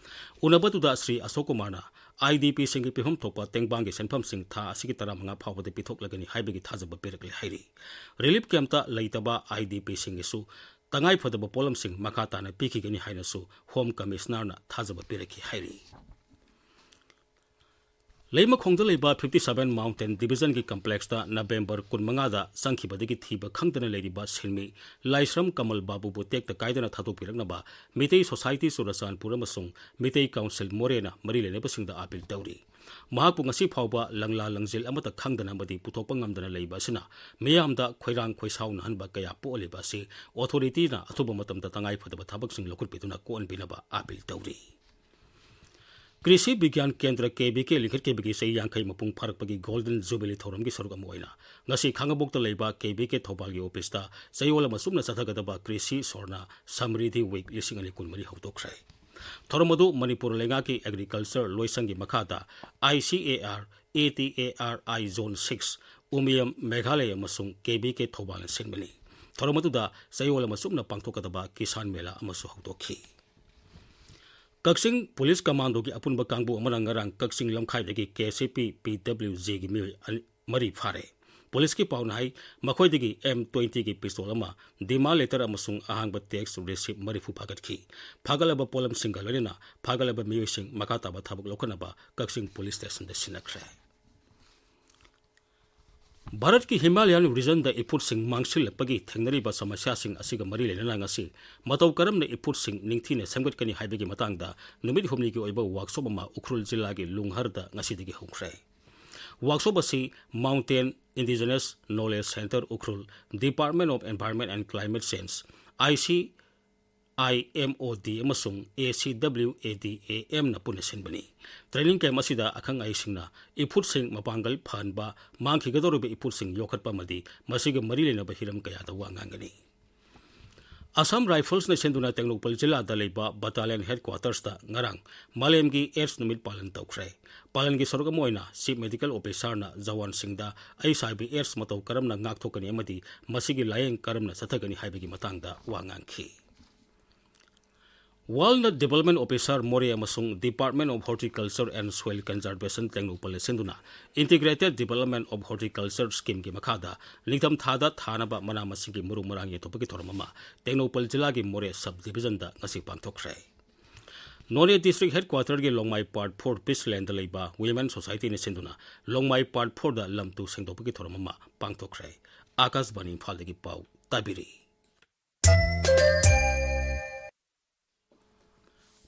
ꯎꯅꯕꯗꯨꯗ ꯁ꯭ꯔꯤ ꯑꯁꯣꯛ ꯀꯨꯃꯥꯔꯅ ꯑꯥꯏ ꯗꯤ ꯄꯤ ꯁꯤꯡꯒꯤ ꯄꯤꯐꯝ ꯊꯣꯛꯄ ꯇꯦꯡꯕꯥꯡꯒꯤ ꯁꯦꯟꯐꯝꯁꯤꯡ ꯊꯥ ꯑꯁꯤꯒꯤ ꯇꯔꯥꯃꯉꯥ ꯐꯥꯎꯕꯗ ꯄꯤꯊꯣꯛꯂꯒꯅꯤ ꯍꯥꯏꯕꯒꯤ ꯊꯥꯖꯕ ꯄꯤꯔꯛꯂꯦ ꯍꯥꯏꯔꯤ꯫ ꯔꯤꯂꯤꯐ ꯀꯦꯝꯞꯇ ꯂꯩꯇꯕ ꯑꯥꯏ ꯗꯤ ꯄꯤ ꯁꯤꯡꯒꯤꯁꯨ ꯇꯉꯥꯏꯐꯗꯕ ꯄꯣꯠꯂꯝꯁꯤꯡ ꯃꯈꯥ ꯇꯥꯅ ꯄꯤꯈꯤꯒꯅꯤ ꯍꯥꯏꯅꯁꯨ ꯍꯣꯝ ꯀꯃꯤꯁꯅꯔꯅ ꯊꯥꯖꯕ ꯄꯤꯔꯛꯈꯤ ꯍꯥꯏꯔꯤ꯫ ꯂꯩꯃꯈꯣꯡꯗ ꯂꯩꯕ fifty seven Mountain Divisionꯒꯤ complexꯇ November ꯀꯨꯟꯃꯉꯥꯗ ꯆꯪꯈꯤꯕꯗꯒꯤ ꯊꯤꯕ ꯈꯪꯗꯅ ꯂꯩꯔꯤꯕ ꯁꯤꯟꯃꯤ ꯂꯥꯏꯁ꯭ꯔꯝ ꯀꯃꯜ ꯕꯥꯕꯨꯕꯨ ꯇꯦꯛꯇ ꯀꯥꯏꯗꯅ ꯊꯥꯗꯣꯛꯄꯤꯔꯛꯅꯕ ꯃꯤꯇꯩ Society ꯆꯨꯔꯆꯥꯟꯄꯨꯔ ꯑꯃꯁꯨꯡ ꯃꯤꯇꯩ Council ꯃꯣꯔꯦꯅ ꯃꯔꯤ ꯂꯩꯅꯕꯁꯤꯡꯗ appeal ꯇꯧꯔꯤ꯫ ꯃꯍꯥꯛꯄꯨ ꯉꯁꯤ ꯐꯥꯎꯕ ꯂꯪꯂꯥ ꯂꯪꯖꯦꯜ ꯑꯃꯠꯇ ꯈꯪꯗꯅ ꯑꯃꯗꯤ ꯄꯨꯊꯣꯛꯄ ꯉꯝꯗꯅ ꯂꯩꯕ ꯑꯁꯤꯅ ꯃꯤꯌꯥꯝꯗ ꯈꯣꯏꯔꯥꯡ ꯈꯣꯏꯁꯥꯎꯅꯍꯟꯕ ꯀꯌꯥ ꯄꯣꯛꯍꯜꯂꯤꯕ ꯑꯁꯤ authorityꯅ ꯑꯊꯨꯕ ꯃꯇꯝꯗ ꯇꯉꯥꯏꯐꯗꯕ ꯊꯕꯛꯁꯤꯡ ꯂꯧꯈꯠꯄꯤꯗꯨꯅ ꯀꯣꯛꯍꯟꯕꯤꯅꯕ appeal ꯇꯧꯔꯤ꯫ ꯀ꯭ꯔꯤꯁꯤ ꯕꯤꯒ꯭ꯌꯥꯟ ꯀꯦꯟꯗ꯭ꯔ, KVK ꯂꯤꯡꯈꯠꯈꯤꯕꯒꯤ ꯆꯍꯤ ꯌꯥꯡꯈꯩ ꯃꯄꯨꯡ ꯐꯥꯔꯛꯄꯒꯤ Golden Jubilee ꯊꯧꯔꯝꯒꯤ ꯁꯔꯨꯛ ꯑꯃ ꯑꯣꯏꯅ ꯉꯁꯤ ꯈꯥꯡꯉꯕꯣꯛꯇ ꯂꯩꯕ KVK ꯊꯧꯕꯥꯜꯒꯤ officeꯇ ꯆꯌꯣꯜ ꯑꯃ ꯆꯨꯞꯅ ꯆꯠꯊꯒꯗꯕ ꯀ꯭ꯔꯤꯁꯤ ꯁ꯭ꯋꯔꯅ ꯁꯃ꯭ꯔꯤꯗꯤ Week ꯂꯤꯁꯤꯡ ꯑꯅꯤ ꯀꯨꯟꯃꯔꯤ ꯍꯧꯗꯣꯛꯈ꯭ꯔꯦ꯫ ꯊꯧꯔꯝ ꯑꯗꯨ ꯃꯅꯤꯄꯨꯔ ꯂꯩꯉꯥꯛꯀꯤ Agriculture ꯂꯣꯏꯁꯪꯒꯤ ꯃꯈꯥꯗ ICAR ATARI Zone six, ꯎꯃꯤꯌꯝ ꯃꯦꯘꯥꯂꯌ ꯑꯃꯁꯨꯡ KVK ꯊꯧꯕꯥꯜꯅ ꯁꯤꯟꯕꯅꯤ꯫ ꯊꯧꯔꯝ ꯑꯗꯨꯗ ꯆꯌꯣꯜ ꯑꯃ ꯆꯨꯞꯅ ꯄꯥꯡꯊꯣꯛꯀꯗꯕ ꯀꯤꯁꯥꯟ ꯃꯦꯂꯥ ꯑꯃꯁꯨ ꯍꯧꯗꯣꯛꯈꯤ꯫ ꯀꯛꯆꯤꯡ ꯄꯨꯂꯤꯁ ꯀꯃꯥꯟꯗꯣꯒꯤ ꯑꯄꯨꯟꯕ ꯀꯥꯡꯕꯨ ꯑꯃꯅ ꯉꯔꯥꯡ ꯀꯛꯆꯤꯡ ꯂꯝꯈꯥꯏꯗꯒꯤ KCP PWGꯒꯤ ꯃꯤꯑꯣꯏ ꯑꯅꯤ, ꯃꯔꯤ ꯐꯥꯔꯦ꯫ ꯄꯨꯂꯤꯁꯀꯤ ꯄꯥꯎꯅ ꯍꯥꯏ, ꯃꯈꯣꯏꯗꯒꯤ M twentyꯒꯤ pistol ꯑꯃ, demand letter ꯑꯃꯁꯨꯡ ꯑꯍꯥꯡꯕ tax receipt ꯃꯔꯤꯐꯨ ꯐꯥꯒꯠꯈꯤ꯫ ꯐꯥꯒꯠꯂꯕ ꯄꯣꯠꯂꯝꯁꯤꯡꯒ ꯂꯣꯏꯅꯅ ꯐꯥꯒꯠꯂꯕ ꯃꯤꯑꯣꯏꯁꯤꯡ ꯃꯈꯥ ꯇꯥꯕ ꯊꯕꯛ ꯂꯧꯈꯠꯅꯕ ꯀꯛꯆꯤꯡ ꯄꯨꯂꯤꯁ stationꯗ ꯁꯤꯟꯅꯈ꯭ꯔꯦ꯫ ꯚꯥꯔꯠꯀꯤ Himalayan regionꯗ ꯏꯐꯨꯠꯁꯤꯡ ꯃꯥꯡꯁꯤꯜꯂꯛꯄꯒꯤ ꯊꯦꯡꯅꯔꯤꯕ ꯁꯃꯁ꯭ꯌꯥꯁꯤꯡ ꯑꯁꯤꯒ ꯃꯔꯤ ꯂꯩꯅꯅ ꯉꯁꯤ ꯃꯇꯧ ꯀꯔꯝꯅ ꯏꯐꯨꯠꯁꯤꯡ ꯅꯤꯡꯊꯤꯅ ꯁꯦꯝꯒꯠꯀꯅꯤ ꯍꯥꯏꯕꯒꯤ ꯃꯇꯥꯡꯗ ꯅꯨꯃꯤꯠ ꯍꯨꯝꯅꯤꯒꯤ ꯑꯣꯏꯕ workshop ꯑꯃ ꯎꯈ꯭ꯔꯨꯜ ꯖꯤꯂꯥꯒꯤ ꯂꯨꯡꯍꯔꯗ ꯉꯁꯤꯗꯒꯤ ꯍꯧꯈ꯭ꯔꯦ꯫ Workshop ꯑꯁꯤ Mountain Indigenous Knowledge Centre Ukhrul, Department of Environment and Climate Change, IC IMOD ꯑꯃꯁꯨꯡ ACWADAMꯅ ꯄꯨꯟꯅ ꯁꯤꯟꯕꯅꯤ꯫ Training camp ꯑꯁꯤꯗ ꯑꯈꯪ ꯑꯍꯩꯁꯤꯡꯅ ꯏꯐꯨꯠꯁꯤꯡ ꯃꯄꯥꯡꯒꯜ ꯐꯍꯟꯕ, ꯃꯥꯡꯈꯤꯒꯗꯧꯔꯤꯕ ꯏꯐꯨꯠꯁꯤꯡ ꯌꯣꯛꯈꯠꯄ ꯑꯃꯗꯤ ꯃꯁꯤꯒ ꯃꯔꯤ ꯂꯩꯅꯕ ꯍꯤꯔꯝ ꯀꯌꯥꯗ ꯋꯥ ꯉꯥꯡꯒꯅꯤ꯫ Assam Riflesꯅ ꯁꯤꯟꯗꯨꯅ ꯇꯦꯡꯅꯧꯄꯜ ꯖꯤꯂꯥꯗ ꯂꯩꯕ battalion headquartersꯇ ꯉꯔꯥꯡ ꯃꯥꯂꯦꯝꯒꯤ AIDS ꯅꯨꯃꯤꯠ ꯄꯥꯂꯟ ꯇꯧꯈ꯭ꯔꯦ꯫ ꯄꯥꯂꯟꯒꯤ ꯁꯔꯨꯛ ꯑꯃ ꯑꯣꯏꯅ Chief Medical Officerꯅ ꯖꯋꯥꯟꯁꯤꯡꯗ HIV AIDS ꯃꯇꯧ ꯀꯔꯝꯅ ꯉꯥꯛꯊꯣꯛꯀꯅꯤ ꯑꯃꯗꯤ ꯃꯁꯤꯒꯤ ꯂꯥꯌꯦꯡ ꯀꯔꯝꯅ ꯆꯠꯊꯒꯅꯤ ꯍꯥꯏꯕꯒꯤ ꯃꯇꯥꯡꯗ ꯋꯥ ꯉꯥꯡꯈꯤ꯫ World Development Officer ꯃꯣꯔꯦ ꯑꯃꯁꯨꯡ Department of Horticulture and Soil Conservation ꯇꯦꯡꯅꯧꯄꯜꯅ ꯁꯤꯟꯗꯨꯅ Integrated Development of Horticulture Schemeꯒꯤ ꯃꯈꯥꯗ ꯅꯤꯡꯊꯝꯊꯥꯗ ꯊꯥꯅꯕ ꯃꯅꯥ ꯃꯁꯤꯡꯒꯤ ꯃꯔꯨ ꯃꯔꯥꯡ ꯌꯦꯟꯊꯣꯛꯄꯒꯤ ꯊꯧꯔꯝ ꯑꯃ ꯇꯦꯡꯅꯧꯄꯜ ꯖꯤꯂꯥꯒꯤ ꯃꯣꯔꯦ Sub Divisionꯗ ꯉꯁꯤ ꯄꯥꯡꯊꯣꯛꯈ꯭ꯔꯦ꯫ ꯅꯣꯅꯦ ꯗꯤꯁꯇ꯭ꯔꯤꯛ ꯍꯦꯗꯀ꯭ꯋꯥꯇꯔꯒꯤ ꯂꯣꯡꯃꯥꯏ ꯄꯥꯔꯠ ꯐꯣꯔ ꯄꯤꯁ ꯂꯦꯟꯗ ꯂꯩꯕ ꯋꯤꯃꯦꯟ ꯁꯣꯁꯥꯏꯇꯤꯅ ꯁꯤꯟꯗꯨꯅ ꯂꯣꯡꯃꯥꯏ ꯄꯥꯔꯠ ꯐꯣꯔꯗ ꯂꯝ ꯇꯨ ꯁꯦꯡꯗꯣꯛꯄꯒꯤ ꯊꯧꯔꯝ ꯑꯃ ꯄꯥꯡꯊꯣꯛꯈ꯭ꯔꯦ꯫ ꯑꯥꯀꯥꯁꯕꯥꯅꯤ ꯏꯝꯐꯥꯜꯗꯒꯤ ꯄꯥꯎ ꯇꯥꯕꯤꯔꯤ꯫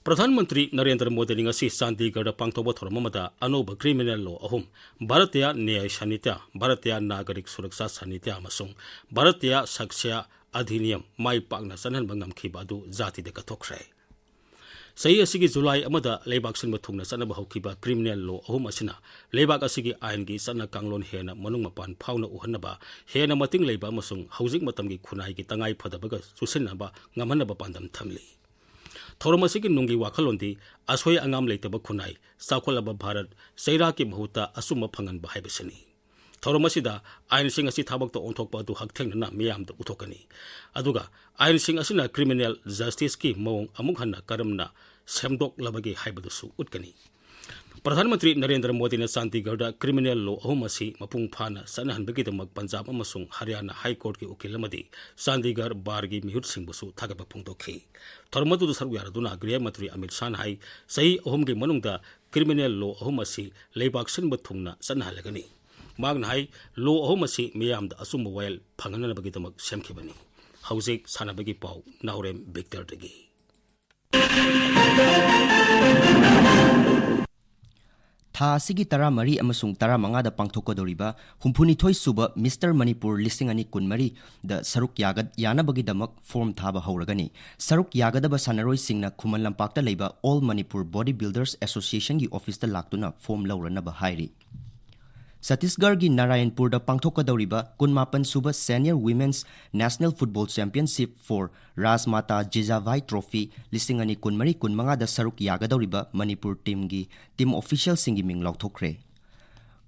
ꯄ꯭ꯔꯙꯥꯟ ꯃꯟꯇ꯭ꯔꯤ ꯅꯔꯦꯟꯗ꯭ꯔ ꯃꯣꯗꯤꯅ ꯉꯁꯤ ꯆꯥꯟꯗꯤꯒꯔꯗ ꯄꯥꯡꯊꯣꯛꯄ ꯊꯧꯔꯝ ꯑꯃꯗ ꯑꯅꯧꯕ ꯀ꯭ꯔꯤꯃꯤꯅꯦꯜ ꯂꯣ ꯑꯍꯨꯝ, ꯚꯥꯔꯇꯤꯌꯥ ꯅ꯭ꯌꯥꯌ ꯁꯥꯅꯤꯇ꯭ꯌ, ꯚꯥꯔꯇꯤꯌꯥ ꯅꯥꯒꯔꯤꯛ ꯁꯨꯔꯛꯁꯥ ꯁꯥꯅꯤꯇ꯭ꯌ ꯑꯃꯁꯨꯡ ꯚꯥꯔꯇꯤꯌꯥ ꯁꯥꯛꯁ꯭ꯌ ꯑꯙꯤꯅꯤꯌꯝ ꯃꯥꯏ ꯄꯥꯛꯅ ꯆꯠꯅꯍꯟꯕ ꯉꯝꯈꯤꯕ ꯑꯗꯨ ꯖꯥꯇꯤꯗ ꯀꯠꯊꯣꯛꯈ꯭ꯔꯦ꯫ ꯆꯍꯤ ꯑꯁꯤꯒꯤ ꯖꯨꯂꯥꯏ ꯑꯃꯗ ꯂꯩꯕꯥꯛ ꯁꯤꯟꯕ ꯊꯨꯡꯅ ꯆꯠꯅꯕ ꯍꯧꯈꯤꯕ ꯀ꯭ꯔꯤꯃꯤꯅꯦꯜ ꯂꯣ ꯑꯍꯨꯝ ꯑꯁꯤꯅ ꯂꯩꯕꯥꯛ ꯑꯁꯤꯒꯤ ꯑꯥꯏꯟꯒꯤ ꯆꯠꯅ ꯀꯥꯡꯂꯣꯟ ꯍꯦꯟꯅ ꯃꯅꯨꯡ ꯃꯄꯥꯟ ꯐꯥꯎꯅ ꯎꯍꯟꯅꯕ, ꯍꯦꯟꯅ ꯃꯇꯤꯡ ꯂꯩꯕ ꯑꯃꯁꯨꯡ ꯍꯧꯖꯤꯛ ꯃꯇꯝꯒꯤ ꯈꯨꯟꯅꯥꯏꯒꯤ ꯇꯉꯥꯏ ꯐꯗꯕꯒ ꯆꯨꯁꯤꯟꯅꯕ ꯉꯝꯍꯟꯅꯕ ꯄꯥꯟꯗꯝ ꯊꯝꯂꯤ꯫ ꯊꯧꯔꯝ ꯑꯁꯤꯒꯤ ꯅꯨꯡꯒꯤ ꯋꯥꯈꯜꯂꯣꯟꯗꯤ ꯑꯁꯣꯏ ꯑꯉꯥꯝ ꯂꯩꯇꯕ ꯈꯨꯟꯅꯥꯏ, ꯆꯥꯎꯈꯠꯂꯕ ꯚꯥꯔꯠ, ꯆꯩꯔꯥꯛꯀꯤ ꯃꯍꯨꯠꯇ ꯑꯆꯨꯝꯕ ꯐꯪꯍꯟꯕ ꯍꯥꯏꯕꯁꯤꯅꯤ꯫ ꯊꯧꯔꯝ ꯑꯁꯤꯗ ꯑꯥꯏꯟꯁꯤꯡ ꯑꯁꯤ ꯊꯕꯛꯇ ꯑꯣꯟꯊꯣꯛꯄ ꯑꯗꯨ ꯍꯛꯊꯦꯡꯅꯅ ꯃꯤꯌꯥꯝꯗ ꯎꯠꯊꯣꯛꯀꯅꯤ꯫ ꯑꯗꯨꯒ ꯑꯥꯏꯟꯁꯤꯡ ꯑꯁꯤꯅ ꯀ꯭ꯔꯤꯃꯤꯅꯦꯜ ꯖꯁꯇꯤꯁꯀꯤ ꯃꯑꯣꯡ ꯑꯃꯨꯛ ꯍꯟꯅ ꯀꯔꯝꯅ ꯁꯦꯝꯗꯣꯛꯂꯕꯒꯦ ꯍꯥꯏꯕꯗꯨꯁꯨ ꯎꯠꯀꯅꯤ꯫ ꯄ꯭ꯔꯙꯥꯟ ꯃꯟꯇ꯭ꯔꯤ ꯅꯔꯦꯟꯗ꯭ꯔ ꯃꯣꯗꯤꯅ ꯆꯥꯟꯗꯤꯒꯔꯗ ꯀ꯭ꯔꯤꯃꯤꯅꯦꯜ ꯂꯣ ꯑꯍꯨꯝ ꯑꯁꯤ ꯃꯄꯨꯡ ꯐꯥꯅ ꯆꯠꯅꯍꯟꯕꯒꯤꯗꯃꯛ ꯄꯟꯖꯥꯕ ꯑꯃꯁꯨꯡ ꯍꯔꯤꯌꯥꯅꯥ ꯍꯥꯏ ꯀꯣꯔꯠꯀꯤ ꯎꯀꯤꯜ ꯑꯃꯗꯤ ꯆꯥꯟꯗꯤꯒꯔ ꯕꯥꯔꯒꯤ ꯃꯤꯍꯨꯠꯁꯤꯡꯕꯨꯁꯨ ꯊꯥꯒꯠꯄ ꯐꯣꯡꯗꯣꯛꯈꯤ꯫ ꯊꯧꯔꯝ ꯑꯗꯨꯗ ꯁꯔꯨꯛ ꯌꯥꯔꯗꯨꯅ ꯒ꯭ꯔꯤꯍ ꯃꯟꯇ꯭ꯔꯤ ꯑꯃꯤꯠ ꯁꯥꯍꯅ ꯍꯥꯏ, ꯆꯍꯤ ꯑꯍꯨꯝꯒꯤ ꯃꯅꯨꯡꯗ ꯀ꯭ꯔꯤꯃꯤꯅꯦꯜ ꯂꯣ ꯑꯍꯨꯝ ꯑꯁꯤ ꯂꯩꯕꯥꯛ ꯁꯤꯟꯕ ꯊꯨꯡꯅ ꯆꯠꯅꯍꯜꯂꯒꯅꯤ꯫ ꯃꯍꯥꯛꯅ ꯍꯥꯏ, ꯂꯣ ꯑꯍꯨꯝ ꯑꯁꯤ ꯃꯤꯌꯥꯝꯗ ꯑꯆꯨꯝꯕ ꯋꯥꯌꯦꯜ ꯐꯪꯍꯟꯅꯕꯒꯤꯗꯃꯛ ꯁꯦꯝꯈꯤꯕꯅꯤ꯫ ꯍꯧꯖꯤꯛ ꯁꯥꯟꯅꯕꯒꯤ ꯄꯥꯎ, ꯅꯥꯎꯔꯦꯝ ꯕꯤꯛꯇꯔꯗꯒꯤ꯫ ꯊꯥ ꯑꯁꯤꯒꯤ ꯇꯔꯥꯃꯔꯤ ꯑꯃꯁꯨꯡ ꯇꯔꯥꯃꯉꯥꯗ ꯄꯥꯡꯊꯣꯛꯀꯗꯧꯔꯤꯕ ꯍꯨꯝꯐꯨꯅꯤꯊꯣꯏ ꯁꯨꯕ ꯃꯤꯁꯇꯔ ꯃꯅꯤꯄꯨꯔ ꯂꯤꯁꯤꯡ ꯑꯅꯤ ꯀꯨꯟꯃꯔꯤꯗ ꯁꯔꯨꯛ ꯌꯥꯒꯠ-, ꯌꯥꯅꯕꯒꯤꯗꯃꯛ ꯐꯣꯔꯝ ꯊꯥꯕ ꯍꯧꯔꯒꯅꯤ꯫ ꯁꯔꯨꯛ ꯌꯥꯒꯗꯕ ꯁꯥꯟꯅꯔꯣꯏꯁꯤꯡꯅ ꯈꯨꯃꯟ ꯂꯝꯄꯥꯛꯇ ꯂꯩꯕ All Manipur Body Builders Associationꯒꯤ ꯑꯣꯐꯤꯁꯇ ꯂꯥꯛꯇꯨꯅ ꯐꯣꯔꯝ ꯂꯧꯔꯅꯕ ꯍꯥꯏꯔꯤ꯫ ꯁꯠꯇꯤꯁꯒꯔꯒꯤ ꯅꯥꯔꯥꯌꯟꯄꯨꯔꯗ ꯄꯥꯡꯊꯣꯛꯀꯗꯧꯔꯤꯕ ꯀꯨꯟꯃꯥꯄꯟ ꯁꯨꯕ Senior Women's National Football Championship for Rajmata Jijabhai Trophy ꯂꯤꯁꯤꯡ ꯑꯅꯤ ꯀꯨꯟꯃꯔꯤ ꯀꯨꯟꯃꯉꯥꯗ ꯁꯔꯨꯛ ꯌꯥꯒꯗꯧꯔꯤꯕ ꯃꯅꯤꯄꯨꯔ ꯇꯤꯝꯒꯤ ꯇꯤꯝ ꯑꯣꯐꯤꯁꯤꯌꯦꯜꯁꯤꯡꯒꯤ ꯃꯤꯡ ꯂꯥꯎꯊꯣꯛꯈ꯭ꯔꯦ꯫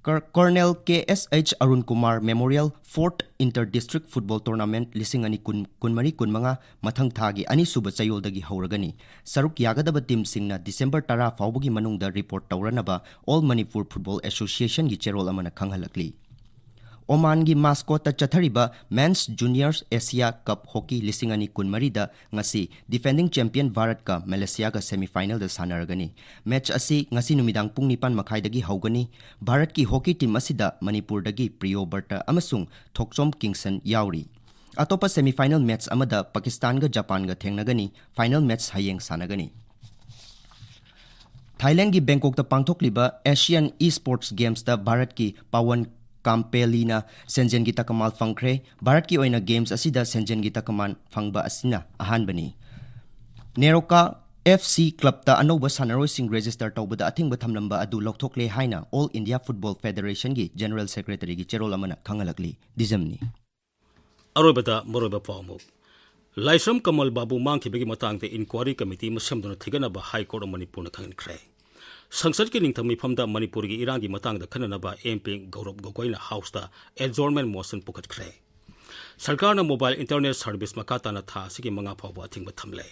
ꯀꯔ-, colonel K S H Arun Kumar memorial fourth inter district football tournament ꯂꯤꯁꯤꯡ ꯑꯅꯤ ꯀꯨꯟ, ꯀꯨꯟꯃꯔꯤ ꯀꯨꯟꯃꯉꯥ ꯃꯊꯪ ꯊꯥꯒꯤ ꯑꯅꯤꯁꯨꯕ ꯆꯌꯣꯜꯗꯒꯤ ꯍꯧꯔꯒꯅꯤ꯫ ꯁꯔꯨꯛ ꯌꯥꯒꯗꯕ ꯇꯤꯝꯁꯤꯡꯅ ꯗꯤꯁꯦꯝꯕꯔ ꯇꯔꯥ ꯐꯥꯎꯕꯒꯤ ꯃꯅꯨꯡꯗ ꯔꯤꯄꯣꯔꯠ ꯇꯧꯔꯅꯕ All Manipur Football Associationꯒꯤ ꯆꯦꯔꯣꯜ ꯑꯃꯅ ꯈꯪꯍꯜꯂꯛꯂꯤ꯫ ꯑꯣꯃꯥꯟꯒꯤ ꯃꯥꯁꯀꯣꯠꯇ ꯆꯠꯊꯔꯤꯕ Men's Juniors Asia Cup Hockey ꯂꯤꯁꯤꯡ ꯑꯅꯤ ꯀꯨꯟꯃꯔꯤꯗ ꯉꯁꯤ defending champion ꯚꯥꯔꯠꯀ ꯃꯦꯂꯦꯁꯤꯌꯥꯒ semifinalꯗ ꯁꯥꯟꯅꯔꯒꯅꯤ꯫ Match ꯑꯁꯤ ꯉꯁꯤ ꯅꯨꯃꯤꯗꯥꯡ ꯄꯨꯡ ꯅꯤꯄꯥꯟ ꯃꯈꯥꯏꯗꯒꯤ ꯍꯧꯒꯅꯤ꯫ ꯚꯥꯔꯠꯀꯤ hockey team ꯑꯁꯤꯗ ꯃꯅꯤꯄꯨꯔꯗꯒꯤ ꯄ꯭ꯔꯤꯌꯣ ꯕꯔꯇ ꯑꯃꯁꯨꯡ ꯊꯣꯛꯆꯣꯝ ꯀꯤꯡꯁꯟ ꯌꯥꯎꯔꯤ꯫ ꯑꯇꯣꯞꯄ semifinal match ꯑꯃꯗ ꯄꯥꯀꯤꯁꯇꯥꯟꯒ ꯖꯄꯥꯟꯒ ꯊꯦꯡꯅꯒꯅꯤ꯫ Final match ꯍꯌꯦꯡ ꯁꯥꯟꯅꯒꯅꯤ꯫ ꯊꯥꯏꯂꯦꯟꯒꯤ ꯕꯦꯡꯀꯣꯛꯇ ꯄꯥꯡꯊꯣꯛꯂꯤꯕ Asian Esports Gamesꯇ ꯚꯥꯔꯠꯀꯤ ꯄꯥꯋꯟ ꯀꯥꯝꯄꯦꯂꯤꯅ ꯁꯦꯟꯖꯦꯟꯒꯤ ꯇꯀꯃꯥꯟ ꯐꯪꯈ꯭ꯔꯦ꯫ ꯚꯥꯔꯠꯀꯤ ꯑꯣꯏꯅ games ꯑꯁꯤꯗ ꯁꯦꯟꯖꯦꯟꯒꯤ ꯇꯀꯃꯥꯟ ꯐꯪꯕ ꯑꯁꯤꯅ ꯑꯍꯥꯟꯕꯅꯤ꯫ ꯅꯦꯔꯣꯀꯥ F C clubꯇ ꯑꯅꯧꯕ ꯁꯥꯟꯅꯔꯣꯏꯁꯤꯡ register ꯇꯧꯕꯗ ꯑꯊꯤꯡꯕ ꯊꯝꯂꯝꯕ ꯑꯗꯨ ꯂꯧꯊꯣꯛꯂꯦ ꯍꯥꯏꯅ All India Football Federationꯒꯤ General Secretaryꯒꯤ ꯆꯦꯔꯣꯜ ꯑꯃꯅ ꯈꯪꯍꯜꯂꯛꯂꯤ꯫ ꯗꯤꯖꯝꯅꯤ꯫ ꯑꯔꯣꯏꯕꯗ ꯃꯔꯨꯑꯣꯏꯕ ꯄꯥꯎ ꯑꯃꯨꯛ꯫ ꯂꯥꯏꯁ꯭ꯔꯝ ꯀꯃꯜ ꯕꯥꯕꯨ ꯃꯥꯡꯈꯤꯕꯒꯤ ꯃꯇꯥꯡꯗ inquiry committee ꯑꯃ ꯁꯦꯝꯗꯨꯅ ꯊꯤꯒꯠꯅꯕ High Court of ꯃꯅꯤꯄꯨꯔꯅ ꯈꯪꯍꯟꯈ꯭ꯔꯦ꯫ ꯁꯪꯁꯠꯀꯤ ꯅꯤꯡꯊꯧ ꯃꯤꯐꯝꯗ ꯃꯅꯤꯄꯨꯔꯒꯤ ꯏꯔꯥꯡꯒꯤ ꯃꯇꯥꯡꯗ ꯈꯟꯅꯅꯕ M P ꯒꯧꯔꯕ ꯒꯣꯒꯣꯏꯅ Houseꯇ adjournment motion ꯄꯨꯈꯠꯈ꯭ꯔꯦ꯫ ꯁꯔꯀꯥꯔꯅ mobile internet service ꯃꯈꯥ ꯇꯥꯅ ꯊꯥ ꯑꯁꯤꯒꯤ ꯃꯉꯥ ꯐꯥꯎꯕ ꯑꯊꯤꯡꯕ ꯊꯝꯂꯦ꯫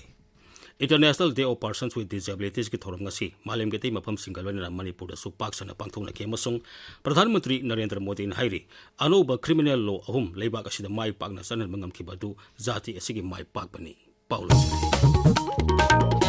International Day of Persons with Disabilitiesꯀꯤ ꯊꯧꯔꯝ ꯉꯁꯤ ꯃꯥꯂꯦꯝꯒꯤ ꯑꯇꯩ ꯃꯐꯝꯁꯤꯡꯒ ꯂꯣꯏꯅꯅ ꯃꯅꯤꯄꯨꯔꯗꯁꯨ ꯄꯥꯛ ꯁꯟꯅ ꯄꯥꯡꯊꯣꯛꯅꯈꯤ ꯑꯃꯁꯨꯡ ꯄ꯭ꯔꯙꯥꯟ ꯃꯟꯇ꯭ꯔꯤ ꯅꯔꯦꯟꯗ꯭ꯔ ꯃꯣꯗꯤꯅ ꯍꯥꯏꯔꯤ, ꯑꯅꯧꯕ criminal law ꯑꯍꯨꯝ ꯂꯩꯕꯥꯛ ꯑꯁꯤꯗ ꯃꯥꯏ ꯄꯥꯛꯅ ꯆꯠꯍꯟꯕ ꯉꯝꯈꯤꯕ ꯑꯗꯨ ꯖꯥꯇꯤ ꯑꯁꯤꯒꯤ ꯃꯥꯏ ꯄꯥꯛꯄꯅꯤ꯫ ꯄꯥꯎ ꯂꯣꯏꯁꯤꯜꯂꯦ꯫